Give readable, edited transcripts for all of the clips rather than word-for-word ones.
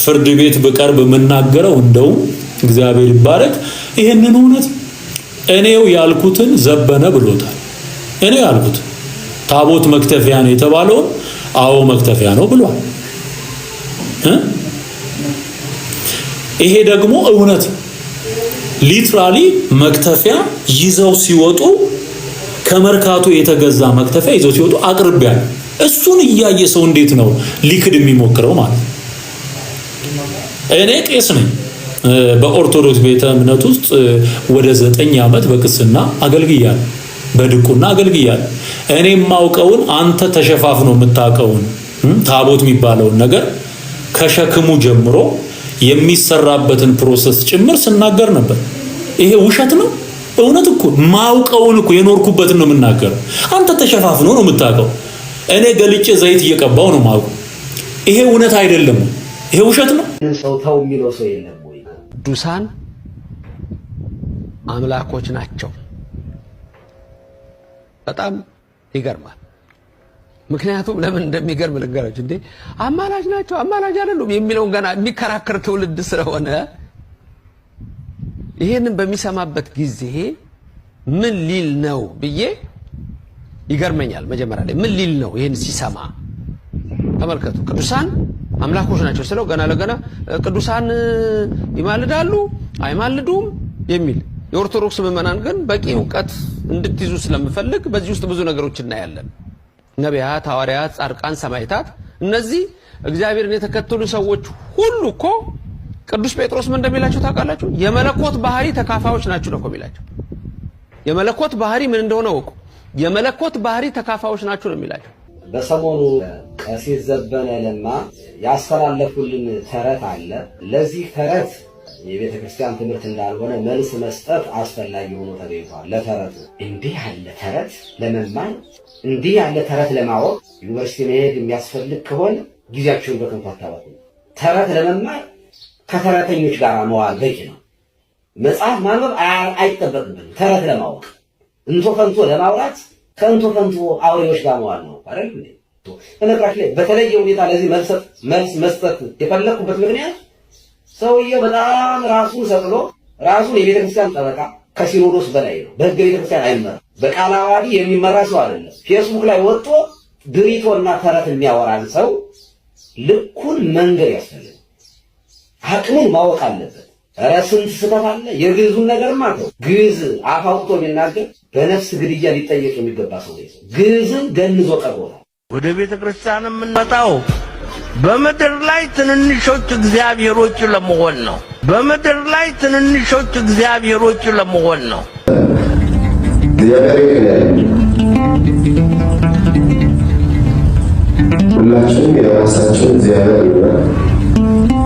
ፍርድ ቤት ብቀርብ የምናገረው እንደውም እግዚአብሔር ይባረክ ይህንን እውነት እኔው ያልኩትን ዘበነ ብሎታል። እኔው ያልኩት ታቦት መክተፊያ ነው የተባለውን አዎ መክተፊያ ነው ብሏል። ይሄ ደግሞ እውነት literally መክተፊያ ይዘው ሲወጡ፣ ከመርካቶ የተገዛ መክተፊያ ይዘው ሲወጡ አቅርቤያለሁ። እሱን እያየ ሰው እንዴት ነው ሊክድ የሚሞክረው ማለት ነው? እኔ ቄስ ነኝ። በኦርቶዶክስ ቤተ እምነት ውስጥ ወደ 9 ዓመት በቅስና አገልግያለሁ፣ በድቁና አገልግያለሁ። እኔ የማውቀውን፣ አንተ ተሸፋፍኖ የምታውቀውን ታቦት የሚባለውን ነገር ከሸክሙ ጀምሮ የሚሰራበትን process ጭምር ስናገር ነበር። ይሄ ውሸት ነው? እውነት እኮ፣ ማውቀውን እኮ፣ የኖርኩበትን ነው የምናገረው። አንተ ተሸፋፍኖ ነው የምታውቀው። እኔ ገልጬ ዘይት እየቀባው ነው የማውቀው። ይሄ እውነት አይደለም። ይሄ ውሸት ነው። ሰው ተው የሚለው ሰው የለም ወይ? ቅዱሳን አምላኮች ናቸው። በጣም ይገርማል። ምክንያቱም ለምን እንደሚገርም ልንገራችሁ። እንዴ፣ አማላጅ ናቸው አማላጅ አይደሉም የሚለውን ገና የሚከራከር ትውልድ ስለሆነ ይሄንን በሚሰማበት ጊዜ ምን ሊል ነው ብዬ ይገርመኛል። መጀመሪያ ላይ ምን ሊል ነው ይሄን ሲሰማ? ተመልከቱ፣ ቅዱሳን አምላኮች ናቸው ስለው ገና ለገና ቅዱሳን ይማልዳሉ አይማልዱም የሚል፣ የኦርቶዶክስ ምዕመናን ግን በቂ እውቀት እንድትይዙ ስለምፈልግ በዚህ ውስጥ ብዙ ነገሮች እናያለን። ነቢያት፣ ሐዋርያት፣ ጻድቃን፣ ሰማዕታት፣ እነዚህ እግዚአብሔርን የተከተሉ ሰዎች ሁሉ እኮ ቅዱስ ጴጥሮስ ምን እንደሚላቸው ታውቃላችሁ? የመለኮት ባህሪ ተካፋዮች ናችሁ ነው እኮ የሚላቸው። የመለኮት ባህሪ ምን እንደሆነ እወቁ። የመለኮት ባህሪ ተካፋዮች ናችሁ ነው የሚላቸው። በሰሞኑ ቀሲስ ዘበነ ለማ ያስተላለፉልን ተረት አለ። ለዚህ ተረት የቤተ ክርስቲያን ትምህርት እንዳልሆነ መልስ መስጠት አስፈላጊ ሆኖ ተገኝቷል። ለተረቱ እንዲህ ያለ ተረት ለመማር፣ እንዲህ ያለ ተረት ለማወቅ ዩኒቨርሲቲ መሄድ የሚያስፈልግ ከሆነ ጊዜያችሁን በከንቱ አታባክኑ። ተረት ለመማር ከተረተኞች ጋር መዋል በቂ ነው። መጽሐፍ ማንበብ አይጠበቅብንም። ተረት ለማወቅ፣ እንቶ ፈንቶ ለማውራት ከእንቶ ፈንቶ አውሬዎች ጋር መዋል ነው አይደል? በነገራችን ላይ በተለየ ሁኔታ ለዚህ መልስ መስጠት የፈለኩበት ምክንያት ሰውየው በጣም ራሱን ሰቅሎ ራሱን የቤተ ክርስቲያን ጠበቃ፣ ከሲኖዶስ በላይ ነው። በሕገ ቤተ ክርስቲያን አይመራም። በቃለ ዓዋዲ የሚመራ ሰው አይደለም። ፌስቡክ ላይ ወጥቶ ድሪቶና ተረት የሚያወራን ሰው ልኩን መንገድ ያስፈልጋል። አቅሙን ማወቅ አለበት። ኧረ ስንት ስህተት አለ። የግዕዙን ነገርማ ተው። ግዕዝ አፍ አውጥቶ የሚናገር በነፍስ ግድያ ሊጠየቅ የሚገባ ሰው ነው። ግዕዝን ገንዞ ቀርቦታል። ወደ ቤተ ክርስቲያን የምንመጣው በምድር ላይ ትንንሾች እግዚአብሔሮች ለመሆን ነው። በምድር ላይ ትንንሾች እግዚአብሔሮች ለመሆን ነው። እግዚአብሔር የት ነው ያለው? ሁላችንም የራሳችን እግዚአብሔር ይኖራል።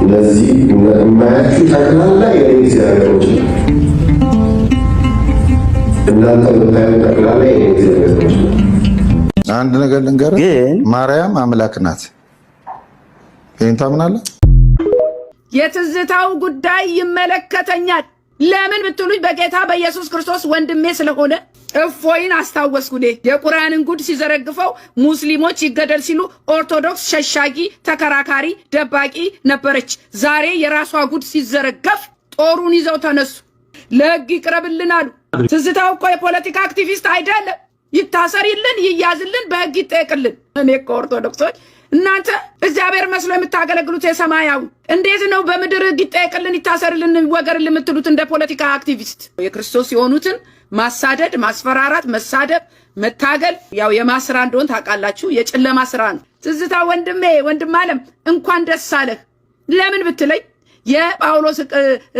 እነዚህ የማያችሁ ጠቅላላ የኔ እግዚአብሔሮች ነው። እናንተ የምታዩ ጠቅላላ የኔ እግዚአብሔሮች ነው። አንድ ነገር ልንገርህ፣ ግን ማርያም አምላክ ናት። ይህን ታምናለህ? የትዝታው ጉዳይ ይመለከተኛል። ለምን ብትሉኝ በጌታ በኢየሱስ ክርስቶስ ወንድሜ ስለሆነ እፎይን አስታወስኩ። እኔ የቁርአንን ጉድ ሲዘረግፈው ሙስሊሞች ይገደል ሲሉ ኦርቶዶክስ ሸሻጊ፣ ተከራካሪ፣ ደባቂ ነበረች። ዛሬ የራሷ ጉድ ሲዘረገፍ ጦሩን ይዘው ተነሱ። ለሕግ ይቅረብልን አሉ። ትዝታው እኮ የፖለቲካ አክቲቪስት አይደለም። ይታሰርልን፣ ይያዝልን፣ በሕግ ይጠየቅልን። እኔ እኮ ኦርቶዶክሶች፣ እናንተ እግዚአብሔር መስሎ የምታገለግሉት የሰማያዊ እንዴት ነው በምድር ሕግ ይጠየቅልን፣ ይታሰርልን፣ ይወገርልን የምትሉት እንደ ፖለቲካ አክቲቪስት? የክርስቶስ የሆኑትን ማሳደድ፣ ማስፈራራት፣ መሳደብ፣ መታገል ያው የማን ስራ እንደሆን ታውቃላችሁ። የጨለማ ስራ ነው። ትዝታ ወንድሜ፣ ወንድም አለም፣ እንኳን ደስ አለህ። ለምን ብትለኝ የጳውሎስ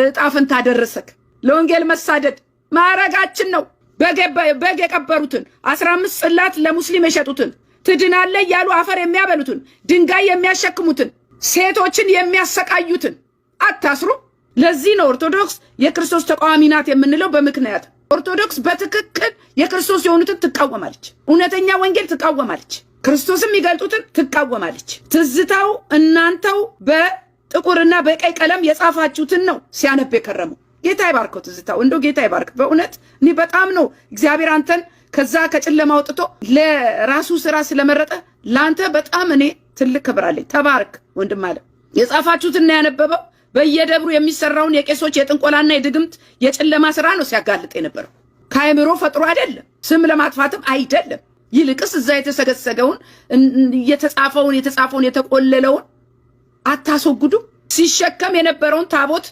ዕጣ ፈንታ ደረሰክ። ለወንጌል መሳደድ ማዕረጋችን ነው። በግ የቀበሩትን፣ 15 ጽላት ለሙስሊም የሸጡትን፣ ትድናለህ እያሉ አፈር የሚያበሉትን፣ ድንጋይ የሚያሸክሙትን፣ ሴቶችን የሚያሰቃዩትን አታስሩ። ለዚህ ነው ኦርቶዶክስ የክርስቶስ ተቃዋሚ ናት የምንለው በምክንያት። ኦርቶዶክስ በትክክል የክርስቶስ የሆኑትን ትቃወማለች። እውነተኛ ወንጌል ትቃወማለች። ክርስቶስም የሚገልጡትን ትቃወማለች። ትዝታው እናንተው በጥቁርና በቀይ ቀለም የጻፋችሁትን ነው ሲያነብ የከረመው። ጌታ ይባርከው ትዝታው፣ እንደው ጌታ ይባርክ። በእውነት እኔ በጣም ነው፣ እግዚአብሔር አንተን ከዛ ከጨለማ አውጥቶ ለራሱ ስራ ስለመረጠ ለአንተ በጣም እኔ ትልቅ ክብር አለኝ። ተባርክ ወንድም አለ። የጻፋችሁትና ያነበበው በየደብሩ የሚሰራውን የቄሶች የጥንቆላና የድግምት የጨለማ ስራ ነው ሲያጋልጥ የነበረው። ከአእምሮ ፈጥሮ አይደለም፣ ስም ለማጥፋትም አይደለም። ይልቅስ እዛ የተሰገሰገውን የተጻፈውን የተቆለለውን አታስወግዱ። ሲሸከም የነበረውን ታቦት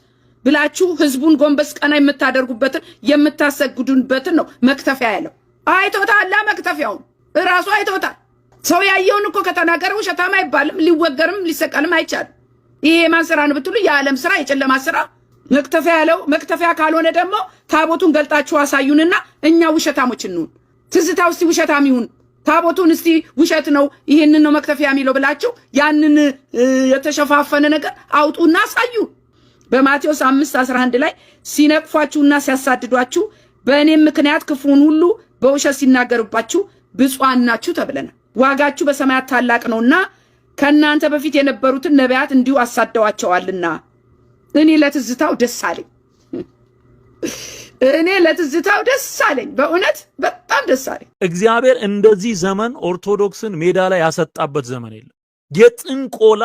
ብላችሁ ህዝቡን ጎንበስ ቀና የምታደርጉበትን የምታሰግዱበትን ነው መክተፊያ ያለው። አይቶታል፣ መክተፊያውን እራሱ አይቶታል። ሰው ያየውን እኮ ከተናገረ ውሸታም አይባልም፣ ሊወገርም ሊሰቀልም አይቻልም። ይሄ የማን ስራ ነው ብትሉ የዓለም ስራ፣ የጨለማ ስራ። መክተፊያ ያለው መክተፊያ ካልሆነ ደግሞ ታቦቱን ገልጣችሁ አሳዩንና እኛ ውሸታሞች እንሁን። ትዝታው እስቲ ውሸታም ይሁን፣ ታቦቱን እስቲ ውሸት ነው ይሄንን ነው መክተፊያ የሚለው ብላችሁ ያንን የተሸፋፈነ ነገር አውጡና አሳዩ። በማቴዎስ 5:11 ላይ ሲነቅፏችሁና ሲያሳድዷችሁ በእኔም ምክንያት ክፉን ሁሉ በውሸት ሲናገሩባችሁ ብፁዓን ናችሁ ተብለናል። ዋጋችሁ በሰማያት ታላቅ ነውና ከእናንተ በፊት የነበሩትን ነቢያት እንዲሁ አሳደዋቸዋልና። እኔ ለትዝታው ደስ አለኝ። እኔ ለትዝታው ደስ አለኝ። በእውነት በጣም ደስ አለኝ። እግዚአብሔር እንደዚህ ዘመን ኦርቶዶክስን ሜዳ ላይ ያሰጣበት ዘመን የለም። የጥንቆላ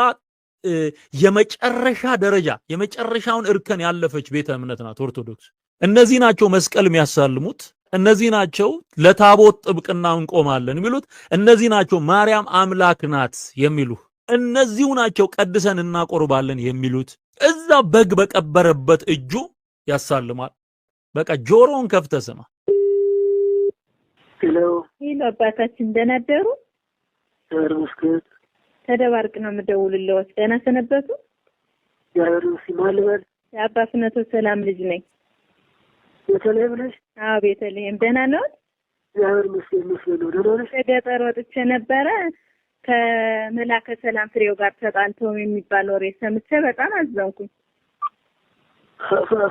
የመጨረሻ ደረጃ የመጨረሻውን እርከን ያለፈች ቤተ እምነት ናት ኦርቶዶክስ። እነዚህ ናቸው መስቀል የሚያሳልሙት። እነዚህ ናቸው ለታቦት ጥብቅና እንቆማለን የሚሉት። እነዚህ ናቸው ማርያም አምላክ ናት የሚሉ። እነዚሁ ናቸው ቀድሰን እናቆርባለን የሚሉት። እዛ በግ በቀበረበት እጁ ያሳልማል። በቃ ጆሮውን ከፍተህ ስማ። ሄሎ ሄሎ፣ አባታችን ደህና አደሩ? እግዚአብሔር ይመስገን። ተደባርቅ ነው የምደውልልዎት። ደህና ሰነበቱ? እግዚአብሔር ይመስገን። ማን ልበል? የአባ ፍኖተ ሰላም ልጅ ነኝ። ቤተልሔም ነሽ? አዎ ቤተልሔም። ደህና ነዎት? እግዚአብሔር ይመስገን ይመስገን ነው። ደህና ነሽ? ከገጠር ወጥቼ ነበረ ከመላከ ሰላም ፍሬው ጋር ተጣልተው የሚባል ወሬ ሰምቼ በጣም አዘንኩኝ።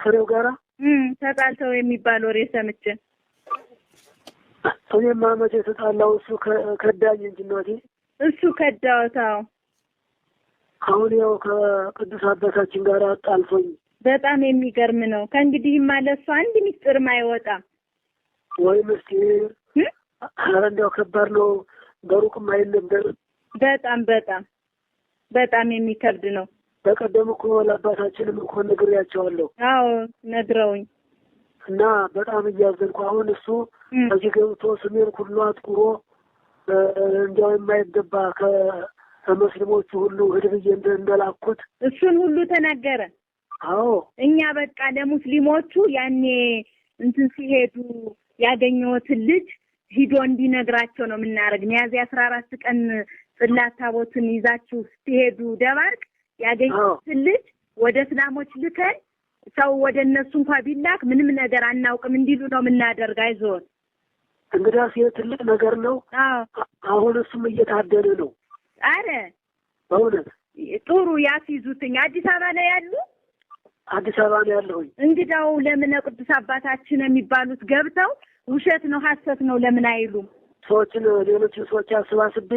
ፍሬው ጋራ ተጣልተው የሚባል ወሬ ሰምቼ። እኔማ መቼ ተጣላሁ? እሱ ከዳኝ እንጂ እናቴ። እሱ ከዳዎት? አዎ። አሁን ያው ከቅዱስ አባታችን ጋር አጣልፎኝ። በጣም የሚገርም ነው። ከእንግዲህማ ለእሱ አንድ ሚስጥርም አይወጣም። ወይ ምስጢር! ኧረ እንዲያው ከባድ ነው። በሩቅም አይነገር። በጣም በጣም በጣም የሚከብድ ነው። በቀደም እኮ ለአባታችንም እኮ ነግሬያቸዋለሁ። አዎ ነግረውኝ። እና በጣም እያዘንኩ አሁን እሱ ከዚህ ገብቶ ስሜን ሁሉ አጥቁሮ እንዲያው የማይገባ ከሙስሊሞቹ ሁሉ ሂድ ብዬ እንደላኩት እሱን ሁሉ ተናገረ። አዎ እኛ በቃ ለሙስሊሞቹ ያኔ እንትን ሲሄዱ ያገኘሁትን ልጅ ሂዶ እንዲነግራቸው ነው የምናደርግ። ሚያዝያ 14 ቀን ጽላት ታቦትን ይዛችሁ ስትሄዱ ደባርቅ ያገኘሁትን ልጅ ወደ እስላሞች ልከን ሰው ወደ እነሱ እንኳን ቢላክ ምንም ነገር አናውቅም እንዲሉ ነው የምናደርግ። አይዞህ እንግዲያስ ይሄ ትልቅ ነገር ነው። አሁን እሱም እየታደነ ነው። አረ በእውነት ጥሩ ያስይዙትኝ። አዲስ አበባ ነው ያሉ? አዲስ አበባ ነው ያለሁኝ። እንግዳው ለምን ቅዱስ አባታችን የሚባሉት ገብተው ውሸት ነው ሐሰት ነው ለምን አይሉም? ሰዎችን ሌሎችን ሰዎች አሰባስቤ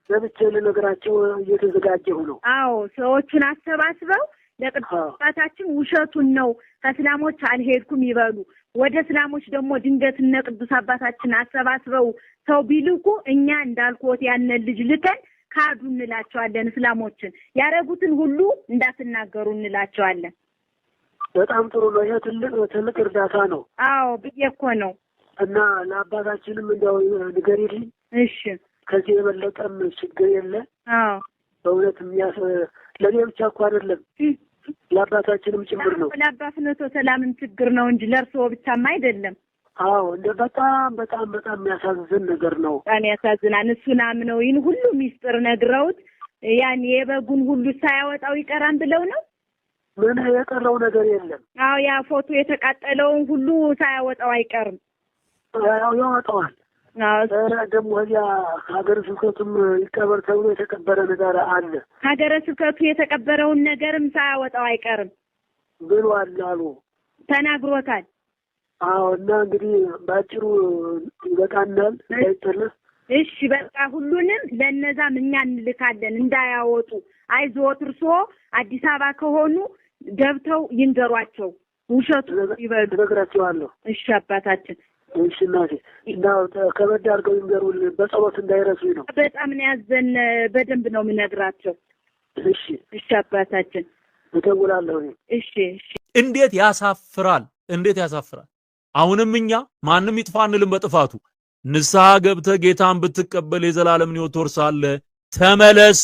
ገብቼ ልነግራቸው እየተዘጋጀሁ ነው። አዎ ሰዎቹን አሰባስበው ለቅዱስ አባታችን ውሸቱን ነው ከእስላሞች አልሄድኩም ይበሉ። ወደ እስላሞች ደግሞ ድንገት እነ ቅዱስ አባታችን አሰባስበው ሰው ቢልኩ እኛ እንዳልኩት ያንን ልጅ ልከን ካዱ እንላቸዋለን። እስላሞችን ያረጉትን ሁሉ እንዳትናገሩ እንላቸዋለን። በጣም ጥሩ ነው። ይሄ ትልቅ ትልቅ እርዳታ ነው። አዎ ብዬ እኮ ነው። እና ለአባታችንም እንደው ንገሪልኝ። እሺ። ከዚህ የበለጠም ችግር የለ። አዎ በእውነት ለእኔ ብቻ እኮ አይደለም ለአባታችንም ጭምር ነው። ለአባ ፍኖተ ሰላምም ችግር ነው እንጂ ለእርስዎ ብቻም አይደለም። አዎ እንደ በጣም በጣም በጣም የሚያሳዝን ነገር ነው። በጣም ያሳዝናል። እሱን አምነው ይህን ሁሉ ሚስጥር ነግረውት ያን የበጉን ሁሉ ሳያወጣው ይቀራል ብለው ነው። ምን የቀረው ነገር የለም። አዎ ያ ፎቶ የተቃጠለውን ሁሉ ሳያወጣው አይቀርም። ያው ያወጣዋል። ደግሞ እዚያ ሀገረ ስብከቱም ይቀበር ተብሎ የተቀበረ ነገር አለ። ሀገረ ስብከቱ የተቀበረውን ነገርም ሳያወጣው አይቀርም ብሏል አሉ ተናግሮታል። አዎ እና እንግዲህ ባጭሩ ይበቃናል። አይጠልፍ። እሺ በቃ ሁሉንም ለነዛም እኛ እንልካለን እንዳያወጡ። አይዞት እርስዎ አዲስ አበባ ከሆኑ ገብተው ይንገሯቸው፣ ውሸቱ ይበሉ። እነግራቸዋለሁ። እሺ አባታችን። እሺ እናቴ፣ እና ከበድ አድርገው ይንገሩልን፣ በጸሎት እንዳይረሱኝ ነው። በጣም ነው ያዘን። በደንብ ነው የምነግራቸው። እሺ እሺ አባታችን እደውላለሁ። እሺ እሺ። እንዴት ያሳፍራል! እንዴት ያሳፍራል! አሁንም እኛ ማንም ይጥፋ አንልም በጥፋቱ። ንስሐ ገብተህ ጌታን ብትቀበል የዘላለምን ሕይወት ትወርሳለህ። ተመለስ፣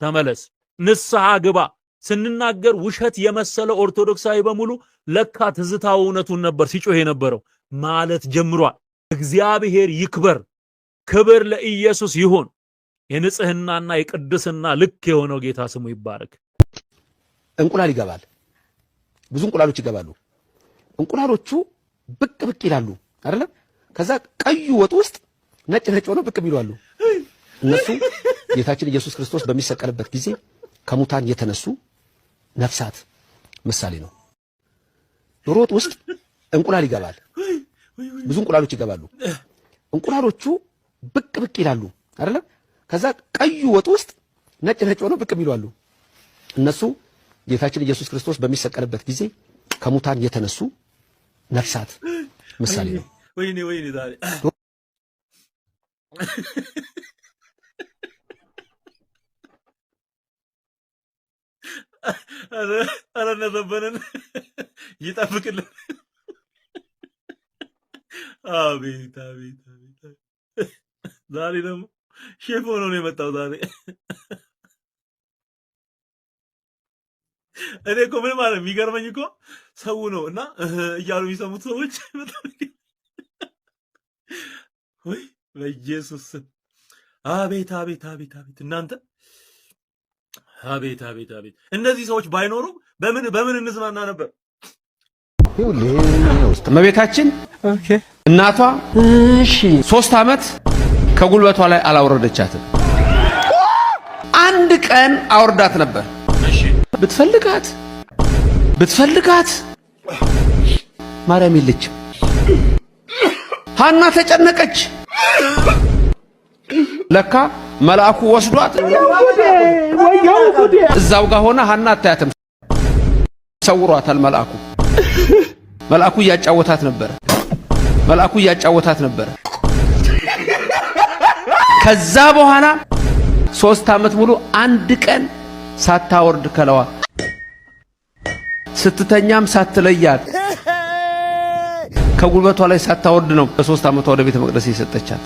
ተመለስ፣ ንስሐ ግባ። ስንናገር ውሸት የመሰለ ኦርቶዶክሳዊ በሙሉ ለካ ትዝታው እውነቱን ነበር ሲጮህ የነበረው ማለት ጀምሯል። እግዚአብሔር ይክበር፣ ክብር ለኢየሱስ ይሁን። የንጽህናና የቅድስና ልክ የሆነው ጌታ ስሙ ይባረክ። እንቁላል ይገባል። ብዙ እንቁላሎች ይገባሉ። እንቁላሎቹ ብቅ ብቅ ይላሉ አይደለም? ከዛ ቀዩ ወጥ ውስጥ ነጭ ነጭ ሆነው ብቅ ይላሉ። እነሱ ጌታችን ኢየሱስ ክርስቶስ በሚሰቀልበት ጊዜ ከሙታን የተነሱ ነፍሳት ምሳሌ ነው። ዶሮ ወጥ ውስጥ እንቁላል ይገባል። ብዙ እንቁላሎች ይገባሉ። እንቁላሎቹ ብቅ ብቅ ይላሉ አይደለም? ከዛ ቀዩ ወጥ ውስጥ ነጭ ነጭ ሆነው ብቅ ይላሉ። እነሱ ጌታችን ኢየሱስ ክርስቶስ በሚሰቀልበት ጊዜ ከሙታን የተነሱ ነፍሳት ምሳሌ ነው። ወይኔ ወይኔ ዛሬ ኧረ እነ ዘበነን ይጠብቅልን። አቤት አቤት አቤት! ዛሬ ደግሞ ሼፍ ሆኖ ነው የመጣው ዛሬ። እኔ እኮ ምንም አለ የሚገርመኝ እኮ ሰው ነው እና እያሉ የሚሰሙት ሰዎች በጣም ወይ በኢየሱስ ስም አቤት አቤት አቤት አቤት እናንተ አቤት አቤት አቤት! እነዚህ ሰዎች ባይኖሩ በምን በምን እንዝናና ነበር? እመቤታችን እናቷ እሺ 3 ዓመት ከጉልበቷ ላይ አላወረደቻትም። አንድ ቀን አውርዳት ነበር። ብትፈልጋት ብትፈልጋት ማርያም የለችም። ሐና ተጨነቀች። ለካ መልአኩ ወስዷት እዛው ጋር ሆና ሐና አታያትም፣ ሰውሯታል። መልአኩ እያጫወታት ነበር። መልአኩ እያጫወታት ነበር። ከዛ በኋላ 3 ዓመት ሙሉ አንድ ቀን ሳታወርድ ከለዋ ስትተኛም ሳትለያት ከጉልበቷ ላይ ሳታወርድ ነው በ3 ዓመቷ ወደ ቤተ መቅደስ የሰጠቻት።